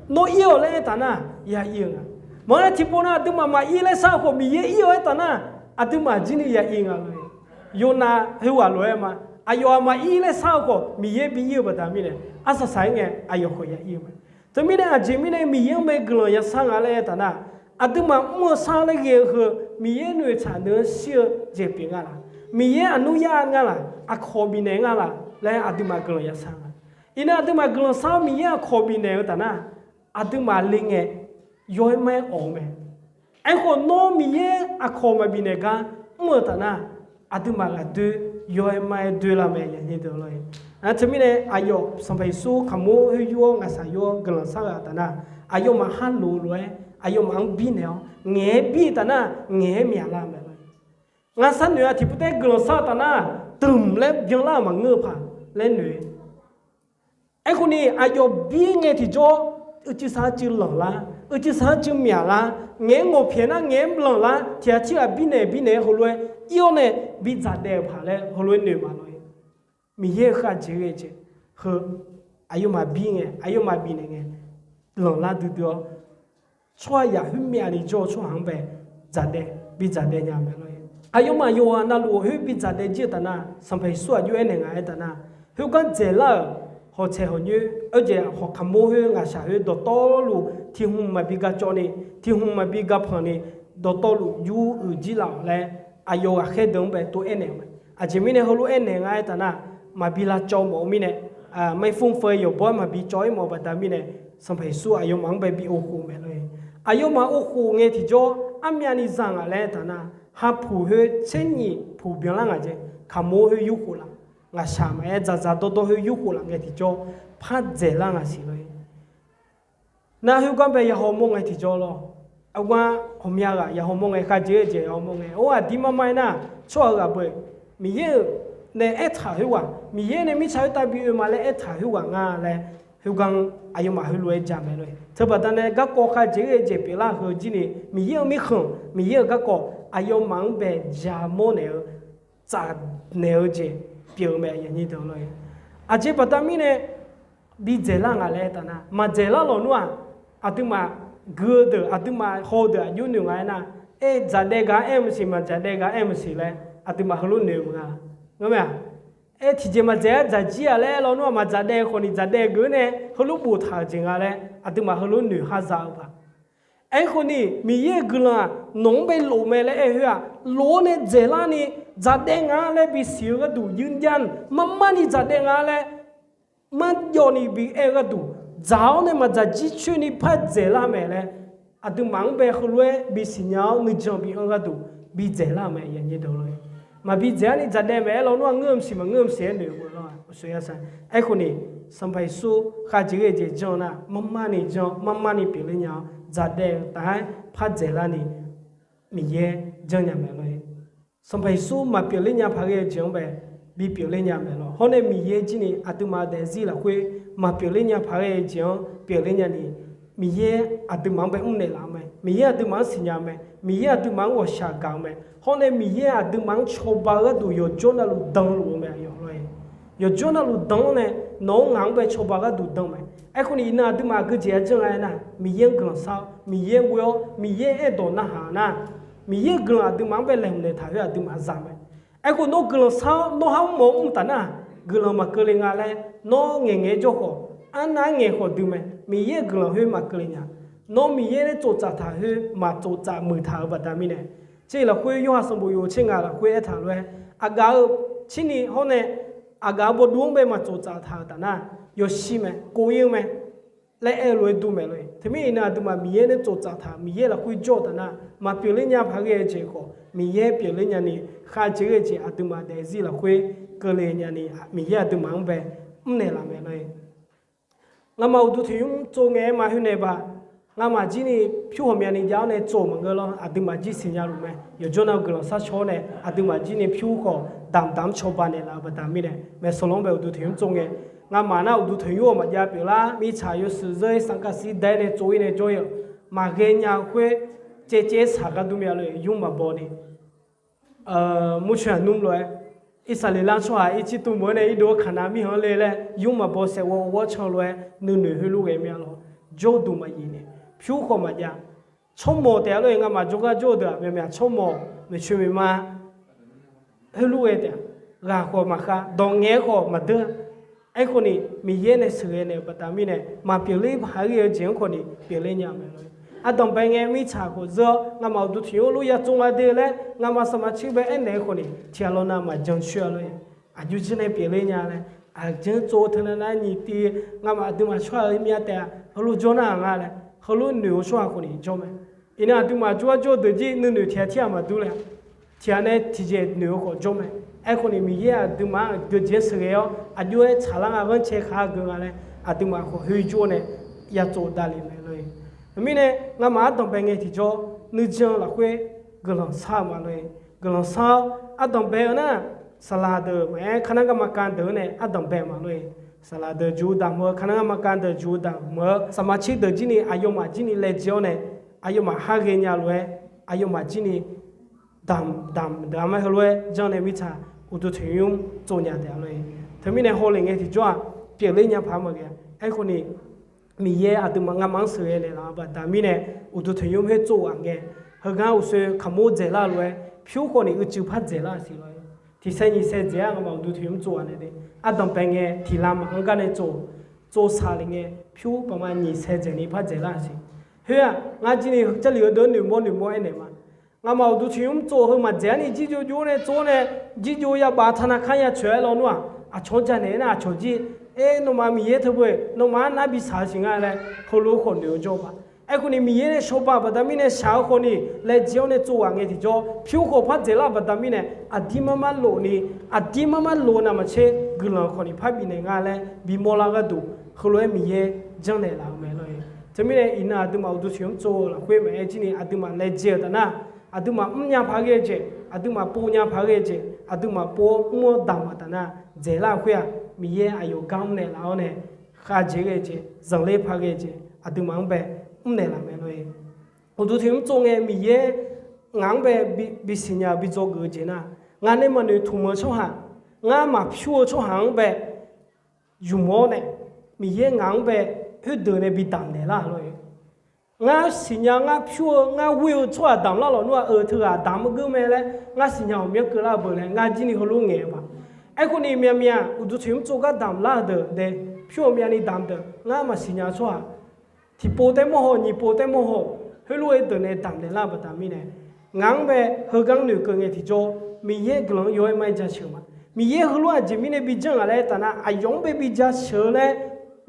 nawr ir-awq laer aer taf nar ya ir-eu nga. Maqngeur nar tiqpov nar aqduimaf maqir laer shar-eu khawf Miqyaer ir-awq aer taf nar, aqduimaf jir ni ya ir nga lor-e. Yawnav khoerghaq lof-aer ma, aqyawf-aq maqir laer shar-eu khawf Miqyaer bi ir-eu baqda mirnae, arsaq saq-aer ngae aqyawf khawf ya ir-eu mae. Teumirnae aqjeq mirnae Miqyaer-anr bae guiqlanq ya shar nga laer aer taf nar, aqduimaf mr-eu shar laer ghae-eu heu Miqyaer nuinoeq tsaq nuianr shir-eu jeq pyeuf nga laq, Miqyaer aqnur yar nga laq, aqkawq bifnaeq nga laq laer aqduimaf guiqlanq ya shar nga. Iqnan aqduimaf guiqlanq shar-awr Miqyaer aqkawq bifnaeq-eu taf nar, aqduimaf le ngae yaw-aer mar-aer awq-eu mae. Aerkhawf nawr Miqyaer aqkawq maqbifnaeq gar mr-eu taf nar, aqduimaf ghaqdoer yaw-aer mar-aer doerlar mae aqnyir deuq lor-e. Nar teumirnae aqyawf Sanqpaq Yeqsur kaqmur khoer yur-awr ngaqshaq yur-awr guiqlanq shar-eu taf nar, aqyawfmaf khar loq-eu lof-aer aqyawfmaf-anr birnaeq-awr ngaeq-aer bir-eu taf nar ngaeq-aer myaqlar-eu mae lor-e. Ngaqshaq noeq-a tiqpov taef-aer guiqlanq shar-eu taf nar, dmq laer byanlar-euq maqngeur-eu paq laer noeq Aerkhawf ni aqyawf bir ngae tiqjawr, uicuiv saq-anr cuiv lanqlar, uicuiv saq-anr cuiv myaqlar, ngaeq-aer ngawqpyaeq nar ngaeq-aer lanqlar, tiq ghaq tirghaq birnaeq birnaeq-aer heulof-aer ir-awr nae bidzaq daef-euq paq laer heulof-aer noeq ma lor-e. Miqyaer-euq khavjeq ghae jeq heu aqyawfmaf bir ngae aqyawfmaf bifnaeq ngae lanqlar duidui-awr tsawrhaqzaq khoermyav ni jawr-eu tsawrhaq-anr bae dzaqdaev bidzaq daef nya mae lor-e. Aqyawfmaf yawqghaq navluf khoer bidzaq daef jir-eu taf nar Sanqpaq Yeqsur aqjox aernaeq nga-aer taf nar, khoergar dzaeqlar-euq hawq tsaeq hawq nyoer, oerjaeq hawq kaqmor khoer ngaqshaq khoer dawqtawvluf tiq hmq maqbi ga cawv ni, tiq hmq maqbi ga panq ni, dawqtawvluf yur uiq jir laf-awq laer aqyawf ghaqkhaer deuq-anr bae tov aernaeq-eu mae. Aqjeq mirnae heulof aernaeq nga-aer taf nar, maqbi lavcawv mawf-eu mirnae, maerfmr feu yawqbawr-aer maqbi cawv-ir mawf-eu baqda mirnae, Sanqpaq Yeqsur aqyawfmaf-anr bae bi ovkhof mae lor-e. Aqyawfmaf ovkhof ngae tiqjawr armyavni za ngaq laer taf nar, hapuq khoer tser nyiq puq byanlar ngaq jeq, kaqmawr khoer yurkhof laf, ngaqshaq maqaer dzaqdzaq dawrdawr khoer yurkhof laf ngae tiqjawr par dzaeqlar ngaq siq lor-e. Nar khoergar bae yahaw mawr ngae tiqjawr lor. Aqgar ghawqmya ghaq yahaw mawr ngae, khavjeq ghae jeq yahaw mawr ngae, or aqdir mar mar-aer nar, tsawrhaq-euq ghaq beu-eq, Miqyaer-euq nae aertaq khoerghaq, Miqyaer nae mirtsaq khoertav bi oe ma laer aertaq khoerghaq nga laer, khoergar aqyawfmaf heulof-aer jamaeq lor-e. Teubaqda nae garkawv khavjeq ghae jeq pyeuflar heu jir ni, Miqyaer-euq mirkhanq, Miqyaer-euq garkawv aqyawfmaf-anr bae jamaw naeq-eu tsaf naeq-eu jeq pyeuf-eu mae, aqyuif aqnyir deuq lor-e. Aqjeq baqda mirnae bi dzaeqlar ngaq laer taf nar, maqdzaeqlar lawq nmr-aq, aqduimaf gui-eu deuq, aqduimaf haw-eu deuq aqjox noeq nga aernar, aer dzaqdaev gaq-anr aer-eu maqsiq, maqdzaqdaev gaq-anr aer-eu maqsiq laer aqduimaf heulof noeq-eu nga. Ngar mae-aq, aer tiqjeq maqdzaeq-aer dzaqjir-aq laer aer lawnmr-aq, maqdzaqdaev khawf ni dzaqdaev geuf-awr nae heulof boftaq-euq jeq nga laer aqduimaf heulof noeq har za-eu paq. Aerkhawf ni Miqyaer-euq guiqlanq-aq nawq-anr bae lof mae laer aer khoer-aq, lof-awr nae dzaeqlar ni dzaqdaev nga laer bisiq-eu gharduq yurjan, mar mar ni dzaqdaev nga laer marjawv ni bi aer-eu gharduq, dzaq-awr nae maqdzaq jircoer ni par dzaeqlar mae laer, aqduimaf-anr bae heulof-aer bisiq nya-awr nuijan bi anr gharduq bi dzaeqlar-eu mae, aqyuif aqnyir deuq lor-e. Maqbi dzaeq-ar ni dzaqdaev mae aer lawnmr-aq, ngeur-eu maqsiq, maqngeur-eu maqsiq aer noeq-eu lor-a. Uqshoe yar sar. Aerkhawf ni Sanqpaq Yeqsur khavjeq ghae jeq jan nar, mar mar ni jan, mar mar ni pyeufler nya-awr dzaqdaev-eu taf-aer par dzaeqlar ni Miqyaer janrnya mae lor-e. Sanqpaq Yeqsur maqpyeufler nya paq ghae-eu jeq-anr bae bipyeufler nya mae lor. Hawr nae Miqyaer jir ni aqduimaf daefzir lafkhoer maqpyeufler nya paq ghae-eu jeq-anr pyeufler nya ni, Miqyaer aqduimaf-anr bae mrnaeq laf-eu mae. Miqyaer aqduimaf-anr siqnya-eu mae. Miqyaer aqduimaf-anr ghawqshaq gaq-eu mae. Hawr nae Miqyaer aqduimaf-anr cawba-eu gharduq yawqjawr navluf dan-eu lof-eu mae, aqyawf lor-e. Yawqjawr navluf dan-awr nae nawq-anr ngaq-anr bae cawba gharduq dan mae. Aerkhawf ni iqnan aqduimaf aqgeujeq-a janr nga aernar, Miqyaer-anr guiqlanq shar-awr, Miqyaer ghoe-awr, Miqyaer aerdawq narhaq nar, Miqyaer-euq guiqlanq aqduimaf-anr bae laeqhmq naeqtaq khoer aqduimaf za mae. Aerkhawf nawr guiqlanq shar-awr nawr har mr-awr mr taf nar, guiqlanq maqkeuvle nga laer nawr ngaeqngaeq-aer jawr khawf, arnav-aer ngaeq khawf dui mae. Miqyaer-euq guiqlanq khoer maqkeuvle nya. Nawr Miqyaer nae tsoftsaf taq khoer maqtsoftsaf muiq taq-euq baqda mirnae, tser lafkhoer Yorhaq sanqbof yawhuiq tser ngaq lafkhoer aertaq lof-aer, aqgaf-eu tser ni hawr nae aqgaf-eu bawduv-anr bae maqtsoftsaf taq-euq taf nar, yawshir mae, kov-ir-eu mae laer aer-eu lof-aer dur mae lor-e. Teumirnae iqnan aqduimaf Miqyaer nae tsoftsaf taq, Miqyaer lafkhoer jawr-eu taf nar, maqpyeufler nya paq ghae-eu jeq khawf Miqyaer pyeufler nya ni, khavjeq ghae jeq aqduimaf daefzir lafkhoer keuvle nya ni, Miqyaer aqduimaf-anr bae mrnaeq laf mae lor-e. Ngamaf uqduq tanqnymr tsov ngae-aer ma khoer nae ba, ngamaf jir ni pyur ghawqmyani jav-awr nae tsov maqngeur lor. Aqduimaf jir siqnya luf mae. Yawqjawr nav guiqlanq sharcaw-awr nae aqduimaf jir ni pyur khawf damq damq-anr cawba naeqlaf-eu baqda mirnae, maeqsawq lanr bae uqduq tanqnymr tsov ngae, ngamaf nar uqduq tanqnymr-awq maqjav pyeuflar, mirtsaq yawshuif zeur-ir sanqkavsir daef-aer nae tsov-ir nae jawr-ir-euq maqghae nya-eu khoer caevcaev-aer saq gar dur mya lor-e. Nymr maqbaw ni murcoeq aqnmr lof-aer, Irsaqleqlav tsawrhaq ircir tuvmeuq-anr nae irdov-eu Kaqnav mirkhanq-anr le laer nymr maqbaw saef ghawv ghawv-awr can lof-aer nuinoeq heulof ghae mya lor. Jawrduq maqyif ni, pyur khawf maqjav. Tsawrmawq taef-a lor-e, ngamaf jawrgar jawr-eu deuq-aq, myaqmyaq tsawrmawq maeqtsoeq maeqma heulof ghae taef-a. Ghaq khawf maqkhav, dawq ngaeq-aer khawf maqdeur. Aerkhawf ni Miqyaer nae sheuqghae naeq-euq baqda mirnae maqpyeufler paq-aer ghae-eu jeq-anr khawf ni pyeufler nya mae lor-e. Ardanqbae ngae mirtsaq khawf zeur-awr ngamaf uqduq tanqnymr lof ya tsov nga de laer ngamaf saqmaqtser bae aernaeq-eu khawf ni tiqghaq lawnav maqjan coer-a lor-e. Aqjox jir nae pyeufler nya laer, aqjeq-anr tsov-eu teunav nar nyiq tiv ngamaf aqduimaf tsawrhaq-euq myav taef-a, heulof jawr nar-aq nga laer heulof noeq-eu tsawrhaq khawf ni jawr mae. Iqnan aqduimaf jawrgar jawr-eu deuq jir nuinoeq tiqghaq tir-aq maqdur le-a. Tiqghaq nae tiqjeq noeq-eu khawf jawr mae. Aerkhawf ni Miqyaer aqduimaf-anr aqgeujeq-anr sheuqghae-awr aqjox-aer tsaqlar nga ghanrcae khaq-a geu nga laer aqduimaf khawf khoerjur-awr nae ya tsov davlef mae lor-e. Teumirnae ngamaf ardanqbae ngae tiqjawr nuijan lafkhoer guiqlanq shar-eu ma lor-e. Guiqlanq shar-awr ardanqbae-eu nar, saqlaq deuq maqaer, kanav garma kav deuq-anr nae ardanqbae ma lor-e. Saqlaq deuq juq daq meuq-eu, kanav garma kav deuq juq daq meuq-eu, saqmaqtser deuq jir ni aqyawfmaf jir ni laejae-awr nae aqyawfmaf har ghaenya lof-aer aqyawfmaf jir ni damq damq deuq-a ma heulof-aer janr nae mirtsaq uqduq tanqnymr tsov nya taef-a lor-e. Teumirnae hawlef ngae tiqjawr-aq pyeufler nya paq-aer maqghae-a. Aerkhawf ni Miqyaer aqduimaf ngamaf-anr sheuqghae naeqlaf-eu baqda mirnae uqduq tanqnymr khoer tsov ghaq ngae, heugar uqshoe kaqmur dzaeqlar lof-aer pyur khawf ni uicuiv par dzaeqlar siq lor-e. Tiqsaer nyiqsaer dzaeq-ar ngamaf uqduq tanqnymr tsov ghaq naeq de. Ardanqbae ngae tiqlav maqanr gar nae tsov, tsov saqlef ngae pyur baqma nyiqsaer dzaeq ni par dzaeqlar siq. Khoer-aq ngar jir ni Jarlif heudeuq noeqmawr noeqmawr aernaeq ma. Ngamaf uqduq tanqnymr tsov heu maqdzaeq-ar ni jirjov jov-awr nae tsov-awr nae jirjov yabaf taqnav kar ya coeq-aer lawnmr-aq, aqcawq-anr janaeq-aer nar aqcawq jir Aer, nawmaf Miqyaer teu beu-eq, nawmaf arnav bi shaq-eu siq nga laer heulof-aer khawf noeq-eu jawr paq. Aerkhawf ni Miqyaer nae shawba-euq baqda mirnae shaq-eu khawf ni laejae-awr nae tsov ghaq ngae tiqjawr, pyur khawf par dzaeqlar-euq baqda mirnae aqdir mar mar lof ni, aqdir mar mar lof-eu navmaqtser guiqlanq khawf ni par bifnaeq nga laer bimawr lar gharduq heulof-aer Miqyaer janrnaeq laf-eu mae lor-eq. Teumirnae iqnan aqduimaf uqduq tiq mr tsov-eu lafkhoer maqaer jir ni aqduimaf laejae-euq taf nar, aqduimaf mrnya paq ghae-eu jeq, aqduimaf povnya paq ghae-eu jeq, aqduimaf pov-awr mr-awr damq-euq taf nar, dzaeqlar-eu khoer-aq Miqyaer aqyawf gar mrnaeq laf-awr nae khavjeq ghae-eu jeq, zanqler paq ghae-eu jeq aqduimaf-anr bae mrnaeq laf mae lor-eq. Uqduq tiq mr tsov ngae Miqyaer ngaq-anr bae bisiqnya-euq bidzawgeuf-eu jeq nar, ngaq nae maqnoeq tmq-eu tsawrhaq, ngar maqpyur-eu tsawrhaq-anr bae yumq-awr nae, Miqyaer ngaq-anr bae khoerdeuq nae bi damqnaeq lar lor-eq. Ngar siqnya ngar pyur-eu ngar ghoer-eu tsawrhaq damq lar lawq nmr-aq, eu teughaq damq-eu geur mae laer ngar siqnya ghawqmyanr keuvlar-eu beu laer ngar jir ni heulof ngaeq-eu paq. Aerkhawf ni myavmyav uqduq tiq mr tsov gar damq lar-eu deuq dae, pyur-eu myavni damq deuq ngar maqsiqnya-eu tsawrhaq tiqpov taer mawr haw, nyiq pov taer mawr haw, heulof-aer deuq nae damqnaeq lar-eu baqda mirnae, ngaq-anr bae heugar noeqkeuv ngae tiqjawr, Miqyaer guiqlanq-anr yaw-aer mar-aer jaceuq ma. Miqyaer heulof aqjeq mirnae bi janr ngaq laer taf nar, aqyawf-anr bae bi jaceuq-eu laer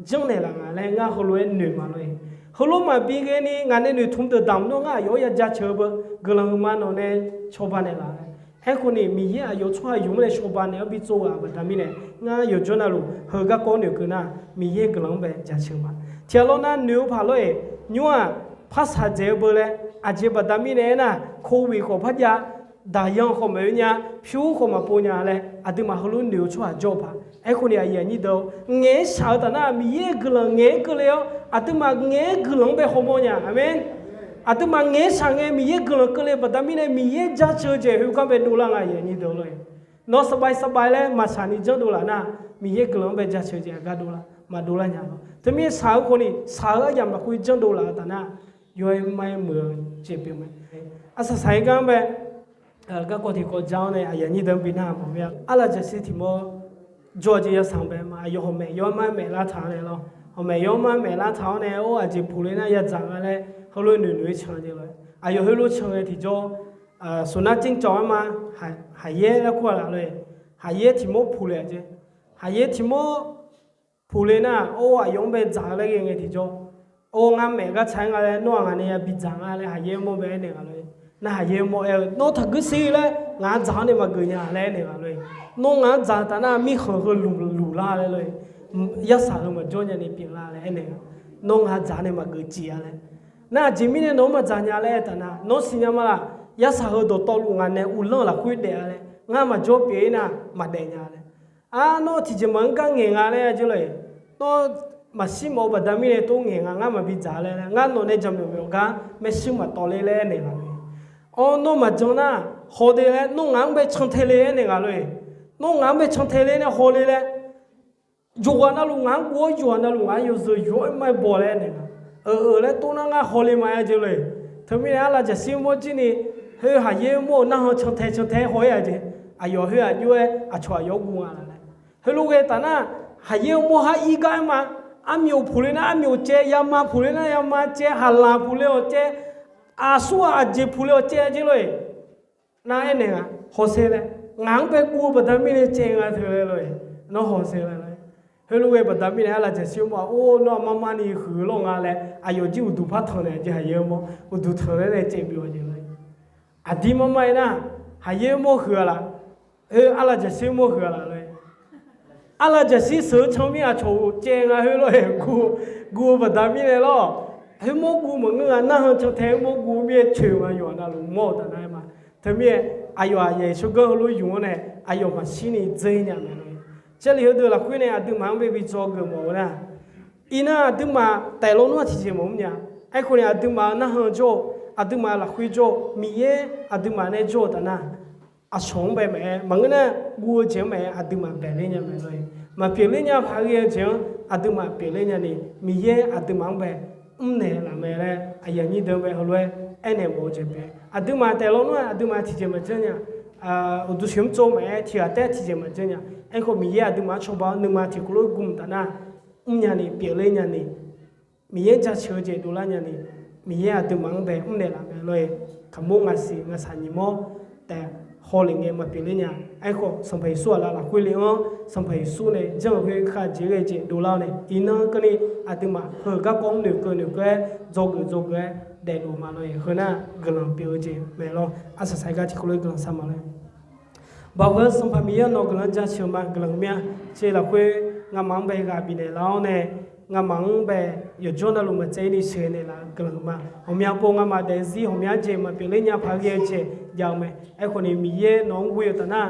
janrnaeq laf nga laer ngar heulof-aer noeq ma lor-eq. Heulof maqbi ghae ni ngaq nae noeqtmq deuq damq nar ngar aqyawf-anr ya jaceuq-eu beu, guiqlanq huiqma nawq nae cawba naeq laf-a. Aerkhawf ni Miqyaer aqyawf tsawrhaq yumq nae cawba naeq-anr bi tsov ghaq baqda mirnae, ngar yawqjawr navluf heugar kawv noeqkeuv nar, Miqyaer guiqlanq-anr bae jaceuq ma. Tiqghaq lawr nar noeq-eu paq lor-eq, nymr-aq par shaqdzaeq-eu beu laer, aqjeq baqda mirnae aernar, covid khawf par jav, daqyan khawf maqoe nya, pyur khawf maqpov nya laer aqduimaf heulof noeq-eu tsawrhaq jawr-eu paq. Aerkhawf ni aqyuif aqnyir deuq-or, ngaeq-aer shaq-eu taf nar Miqyaer-euq guiqlanq ngaeq-aer keuvle-awr aqduimaf ngaeq-aer guiqlanq-anr bae hawmawr nya. Aqmeq. Aqduimaf ngaeq-aer shaq ngae Miqyaer guiqlanq keuvle baqda mirnae Miqyaer jaceuq-eu jeq khoergar bae dovlar nga aqyuif aqnyir deuq lor-eq. Nawr saqbav saqbav laer maqshaq ni janrdov laf nar, Miqyaer guiqlanq-anr bae jaceuq-eu jeq aqgar dovlar maqdovlar nya lawr. Teumirnae shaq-eu khawf ni shaq-eu aryamq lafkhoer janrdov laf-eu taf nar, yaw-aer mar-aer muiq-eu jeq pyeuf mae. Arsaq saq-aer gar-anr bae garkawv tiqkawv ja-awr nae aqyuif aqnyir deuq-anr bi nar mawf mir-a. Arlaf jaqsir tiq mawr jawr-eu jeq yasaq bae ma. Aqyawf hawmaeq yaw-aer mar-aer maef lar taq-awr nae lawr, hawmaeq yaw-aer mar-aer maef lar taq-awr nae or aqjeq puq le nar ya dzaq nga laer heulof noeq noeq-aer can jeq lor. Aqyawf heulof can ngae tiqjawr, saqnar jir cawv-aer ma, haqyaer laer kur-a laf lor-eq. Haqyaer tiq mawr puq le-a jeq. Haqyaer tiq mawr puq le nar, or aqyawf-anr bae dzaq laer ghae ngae tiqjawr, or ngar maef gar tsaq-aer nga laer nawr-aq ngaq nae ya bi dzaq nga laer haqyaer mawr bae aernaeq nga lor. Nar haqyaer mawr aer-eu nawr taqguir sir laer ngaq-anr dzaq-awr nae maqgeuf nya laer aernaeq nga lor. Nawr ngaq-anr dzaq taf nar mirkhanq heu luf luf lar laer lor. Yarsaq heu maqjawr nya ni pyeuflar laer aernaeq nga. Nawr ngaq-anr dzaq nae maqgeuf ciq-a laer. Nar aqjeq mirnae nawq-anr maqdzaq nya laer aer taf nar nawr siqnya ma laf. Yarsaq heu dawqtawvluf ngaq nae uvlanr-eu lafkhoer daef-a laer ngar maqjawr pyeuf-ir nar maqdaef nya laer. Ar nawr tiqjeq maqanr gar ngaeq nga laer jeq lor-eq. Nawr maqshir mawf-eu baqda mirnae tov ngaeq nga ngar maqbi dzaq laer laer ngar nawq nae jaqmyawf myawf gar maershuir maqtawv ler laer aernaeq nga lor-eq. Awr nawr maqjan nar hawde laer nawr ngaq-anr bae cantae le aernaeq nga lor-eq. Nawr ngaq-anr bae cantae ler nae hawle laer yawqghaq navluf ngaq-anr guv-awr yawqghaq navluf ngaq-anr yawzeu yaw-aer mar-aer baw laer aernaeq nga. Euq euq laer tov nar ngar hawle ma-aer jeq lor-eq. Teumirnae arlaf jaqsir mawr jir ni, khoer haqyaer mawr-eu narhan cantae cantae-aer haw-ir-a jeq. Aqyawf khoer aqjox-aer aqcawq aqyawf-anr guv nga laf laer. Heulof ghae taf nar, haqyaer mawr har ir gar-aer ma. Armyof puq le nar armyof caev, yama puq le nar yama caev, haqlaq puq le-awq caev, aqsur-aq aqjeq puq le-awq caev jeq lor-eq. Nar aernaeq nga, hawsher laer, ngaq-anr bae guv-eu baqda mirnae caev nga teu laer lor-eq. Nawr hawsher laer lor-eq. Heulof ghae baqda mirnae arlaf jaqsir mawr-aq or nawr-aq mar mar ni huiq-eu lawr nga laer aqyawf jir uqduq par tanq naeq-a jeq haqyaer mawr uqduq tanq laer nae caev bif-awq jeq lor-eq. Aqdir mar mar-aer nar, haqyaer mawr huiq-a laf. Khoer arlaf jaqsir mawr huiq-a laf lor-eq. Arlaf jaqsir sheuq-eu can mir aqcawq-euq caev nga khoer lor-eq. Guv-eu baqda mirnae lawr. Khoer mawr guv maqngeur nga narhan cantae khoer mawr guv mir-aer coeq nga yawqha navluf mawr-eu taf nar-aer ma. Teumirnae aqyawf aqyawf-euq tsawrganr heulof yuf-anr nae aqyawf maqshir ni dzeur nya mae lor-eq. Jarlif heudeuq lafkhoer nae aqduimaf-anr bae bi dzawgeuf mawf-eu nar, iqnan aqduimaf taef lawnmr-aq tiqjeq maqmr nya. Aerkhawf ni aqduimaf narhan jawr-eu, aqduimaf lafkhoer jawr-eu, Miqyaer aqduimaf nae jawr-eu taf nar, aqcawq-anr bae maqaer maqngeur nar guv-eu jeq-anr maqaer aqduimaf baeqler nya mae lor-eq. Maqpyeufler nya paq ghae-eu jeq-anr aqduimaf pyeufler nyani, Miqyaer aqduimaf-anr bae mrnaeq laf mae laer aqyuif aqnyir deuq-anr bae heulof-aer aernaeq mawf-eu jeq mae. Aqduimaf taef lawnmr-aq aqduimaf tiqjeq maqjanr nya. Uqduq siqmr tsov maqaer tiqghaq taef tiqjeq maqjanr nya. Aerkhawf Miqyaer aqduimaf-anr cawba-awr nuima tiqkawv lof gmq taf nar, mrnya ni pyeufler nyani, Miqyaer jaceuq-eu jeq dovlar nyani, Miqyaer aqduimaf-anr bae mrnaeq laf mae lor-eq. Kaqmur ngaqsiq ngaqsaq nyiq mawr taef hawlef ngae maqpyeuf ler nya. Aerkhawf, Sanqpaq Yeqsur aqlaf lafkhoer le-anr, Sanqpaq Yeqsur nae janr-eu khoer khajeq ghae-eu jeq dovlar-awr nae, iqnan keuvni aqduimaf heugar kawv-anr noeqkeuv noeqkeuv-aer dzawgeuf dzawgeuf-aer daefluf ma lor-eq. Heu nar guiqlanq pyeuf-eu jeq mae lor. Arsaq saqgar tiqkawv lof-aer guiqlanq shar ma lor. Baoq heu Sanqpaq Miqyaer-anr nawq guiqlanq jaceuq ma guiqlanq mir-a. Teu lafkhoer ngamaf-anr bae ghaq bifnaeq lar-awr nae, ngamaf-anr bae yawqjawr navluf maqtsaev-ir ni sheuqghae naeqlaf-eu guiqlanq ma. Ghawqmya pov ngamaf daefzir ghawqmya jeq maqpyeuf ler nya paq ghae-eu jeq jav-eu mae. Aerkhawf ni Miqyaer nawq-anr ghoe-eu taf nar,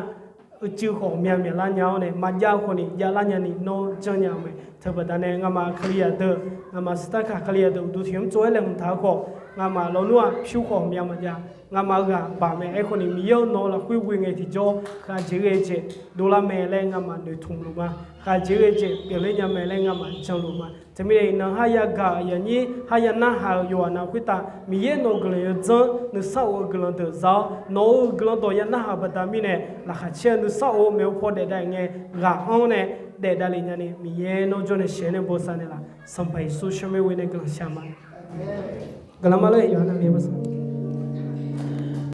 uicuiv khawf ghawqmya myaqlar nya-awr nae, maqjav-eu khawf ni javlar nyani nawr janrnya-eu mae. Teubaqda nae ngamaf Kalizaq deuq, ngamaf Saqtarkaq Kalizaq deuq uqduq tiq hmq tsov-aer laeqhmq taq-eu khawf, ngamaf lawnmr-aq pyur khawf ghawqmya maqjav. Ngamaf-eu ghaq baq mae. Aerkhawf ni Miqyaer-anr nawq-eu lafkhoer ghoe ngae tiqjawr khajeq ghae-eu jeq dovlar mae laer ngamaf noeqtmq luf ma. Khajeq ghae-eu jeq pyeufler nya mae laer ngamaf janluf ma. Teumirnae iqnan har yagaq-euq aqyuif aqnyir, har ya narhaq-euq yawqghaq na khoertav Miqyaer nawq-eu guiqlanq yawdzanr nuisar of-eu guiqlanq deuq za-awr, nawq-euq guiqlanq dawq ya narhaq baqda mirnae, laqkhaq caer-eu nuisar of maeqhu paw daef dav-iq ngae, ghaq anr nae daef dav lef nyani Miqyaer nawr jawr nae sheuq-aer nae bosav naeqlaf. Sanqpaq Yeqsur tsawrmyanr ghoe nae guiqlanq shar ma. Guiqlanq ma lor-eq, yawqha navni bosav.